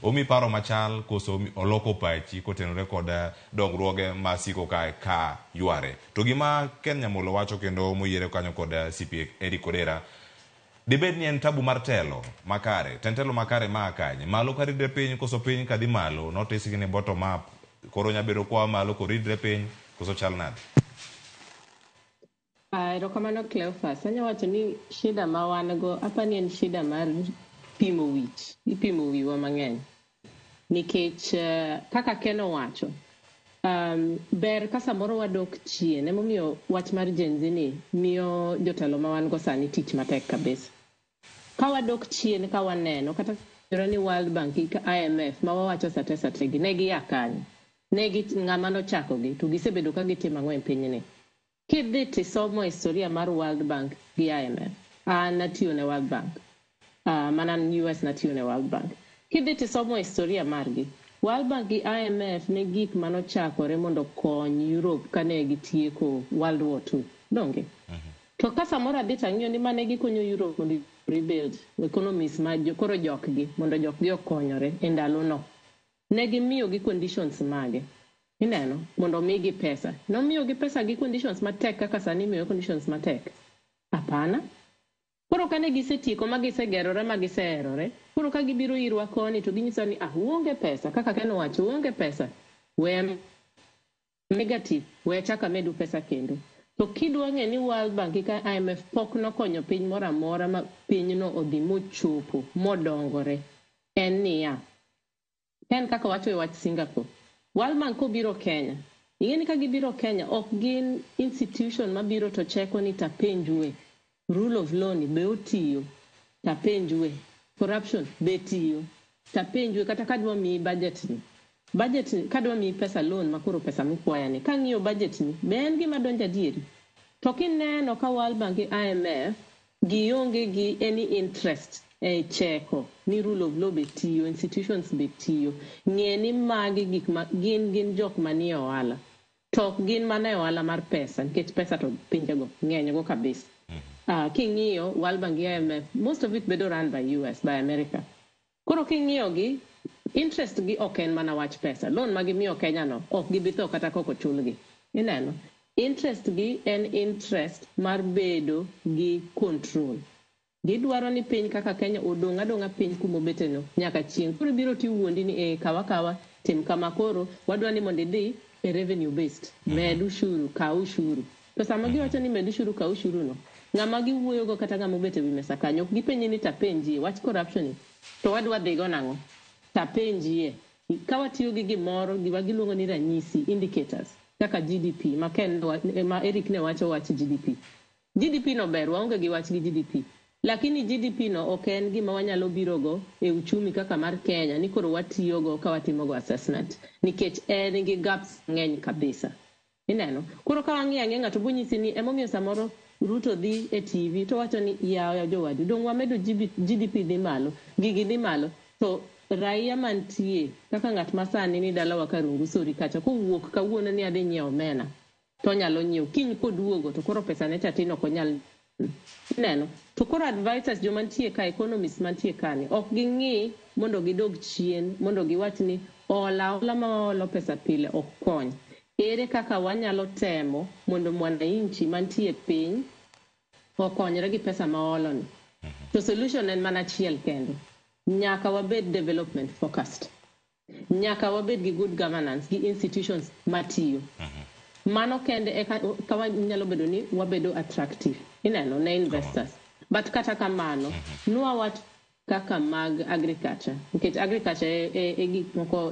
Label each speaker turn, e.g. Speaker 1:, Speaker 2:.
Speaker 1: Omi paro machal koso oloko pachi kotenore kod dongruoge ma siko ka yware. To gima Ken Nyamolo wacho kendo moyiere kanyo kod CPA Eric Odera, dibed ni en tabu mar telo makare. To en telo makare ma kanye? Malo ka ridre piny koso piny kadhi malo? Notice gi ni bottom up. Koro nya bedo koa malo koridre piny koso chal nade?
Speaker 2: Ah, erokamano Cleophas. Anya wacho ni shida ma wan go apani en shida mar pimo wich. Ipimo wiwa mang'eny. Nikech kaka Ken owacho, ber ka samoro wadok chien. Emomiyo wach mar Gen Z ni miyo jotelo ma wan go sani tich matek kabisa. Ka wadok chien ka waneno kata ni World Bank gi IMF ma wawacho sate sate gi ne gia kanye? Ne gi ng'ama nochakogi to gisebedo ka gitimo ang'o e pinyni? Kidhi tisomo historia mar World Bank gi IMF, an natiyo ne World Bank, mana US natiyo ne World Bank. Kidhi tisomo historia margi, World Bank gi IMF ne gik manochakore mondo okony Europe kane gitieko World War II. Donge? To ka samoro adhi tang'iyo ni mane gikonyo Europe mondo rebuild economies ma koro jokgi mondo jokgi okonyore e ndalono. Ne gimiyogi conditions mage? Ineno, mondo omigi pesa. Nomiyogi pesa gi conditions matek kaka sani imiyo conditions matek. Hapana. Koro kane gisetieko ma gisegerore ma giseherore, koro ka gibiro irwa koni to ginyiso ni ah, uonge pesa, kaka Ken owacho, uonge pesa. We negative, we achak amedu pesa kendo. To kidwa ng'e ni World Bank gi IMF pok nokonyo piny moro amora ma pinyno odhi mochopo modongore, en niya, en kaka wacho e wach Singapore. World Bank kobiro Kenya, ing'e ni ka gibiro Kenya ok gin institution mabiro to cheko ni tapenjue rule of law ni be otiyo, tapenjue corruption be tiyo, tapenjue kata kadwa miyi budget ni budget ni kadwa miyi pesa loan makoro pesa mikwaya ni kang'iyo budget ni be en gima donjo adieri. To kineno ka World Bank gi IMF gionge gi any interest e cheko ni rule of law be tiyo, institutions be tiyo, ng'e ni magi gik ma gin jok manie ohala. To ok gin mana e ohala mar pesa, nikech pesa to pinjego ng'eny go kabisa. King'iyo World Bank gi IMF, most of it bedo run by US, by America. Koro king'iyo gi, interest gi ok en mana wach pesa. Loan ma gimiyo Kenya no, ok gibi tho kata kok ochulgi. Ineno? Interest gi en interest mar bedo gi control. Gidwaro ni piny kaka Kenya odong' adong'a piny kumobete no nyaka chieng'. Koro ibiro tiwuondi ni eh, kawa kawa, tim kama koro, wadwa ni mondo idhi e revenue based. Med ushuru, kaw ushuru. To sama giwacho ni med ushuru, kaw ushuru no, ng'ama giwuoyogo kata ng'ama obet e wi mesa kanyo, ok gipenji ni tapenjie wach corruption ni, to wadwa dhigo nang'o? Tapenjie. Ka watiyo gi gimoro, gima giluongo ni ranyisi, indicators, kaka GDP, ma, Ken, ma Eric ne wacho wach GDP. GDP no ber, waonge gi wach gi GDP. Lakini GDP no ok en gima wanyalo birogo e uchumi kaka mar Kenya ni koro watiyogo ka watimogo assessment nikech en gi gaps ng'eny kabisa. Ineno? Koro ka wang'iyo ang'iya ng'ato bonyisi ni emomiyo samoro Ruto dhi e TV to wacho ni yawa jowadu dong wamedo GDP dhi malo, gigi dhi malo. To raia mantie kaka ng'at ma sani ni dalawa Karungu Sori kacha kowuok kawuono ni adhi nyiewo omena to onyalo nyiewo kiny koduogo to koro pesa ne cha tin ok onyal neno to koro advisors joma nitie ka economists mantie ka ni ok ging'i mondo gidog chien mondo giwach ni hola hola ma waholo pesa pile ok kony ere kaka wanyalo temo mondo mwananchi mantie piny okonyre gi pesa ma waholo ni to solution en mana achiel kende nyaka wabed development focused nyaka wabed gi good governance gi institutions matiyo mano kende eka ka wanyalo bedo ni wabedo attractive ineno ne investors but kata kamano nwa wach kaka mag agriculture nikech agriculture e gik moko.